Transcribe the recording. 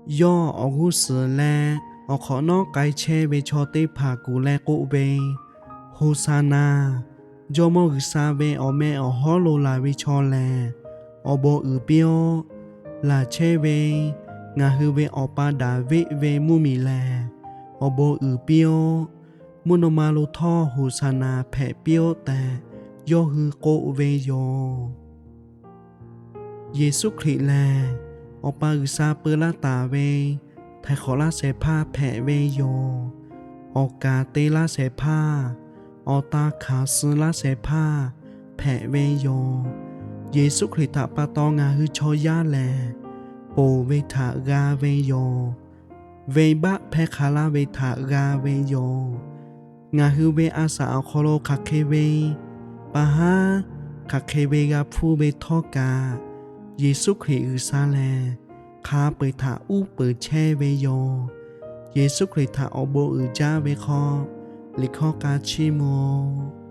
Yawˇ awˬ g'uˇ suhˍ leh awˬ hk'awꞈ nawˉ k'ai chehˇ ve chaw teˇ hpaˍ kuˬ leh k'oˆ ve, Hoˍsaˍnaˍ! Jawˇmawˇ G'uiˬsha ve awˬ meh awˬ hawˉ lo laˬ ve chaw lehˬ, awˬ bon uiˍ piˇ-oˆ. Laˬ chehˇ ve ngaˬ hui ve awˬ pa Daˍviˆ ve mvuhˇmiˬ lehˬ, awˬ bon uiˍ piˇ-oˆ. Mvuhˇ naw ma lo htawˇ Hoˍsaˍnaˍ hpehꞈ piˇ-oˆ tehꞈ yawˇ hui k'oˆ ve yoˬ. Yeˍsuˆ Hkriꞈ lehˬ, Awˬ pa G'uiˬsha peu laˇ taˍ ve htaiˍ hk'awꞈ laˇ shehˍ hpaˇ hpehꞈ ve yoˬ. Awˬ kaˍ te laˇ shehˍ hpaˇ, awˬ ta hkanˍ suh laˇ shehˍ hpaˇ hpehꞈ ve yoˬ. Yeˍsuˆ Hkriꞈ htaꞈ pa taw ngaˬ hui chaw yaˇ lehˬ, ponˬ ve htaꞈ g'a ve yoˬ. Venˇbaˆ hpehˇ hk'a laˇ ve htaꞈ g'a ve yoˬ. Ngaˬ hui ve a shaꞈ awˬ hk'aw lo hk'aˬ hk'e ve pa haˉ hk'aˬ hk'e ve g'a hpuˇ ve htawˇ kaꞈ, Yeˍsuˆ Hkriꞈ G'uiˬsha lehˬ, hk'a peu-eˬ htaꞈ uˉ peunˍ chehˇ ve yoˬ. Yeˍsuˆ Hkriꞈ htaꞈ awˬ bon uiˍ jaˇ ve hk'aw, liꞈ hkawˇ k'a chiˇ mvuh-oˆ.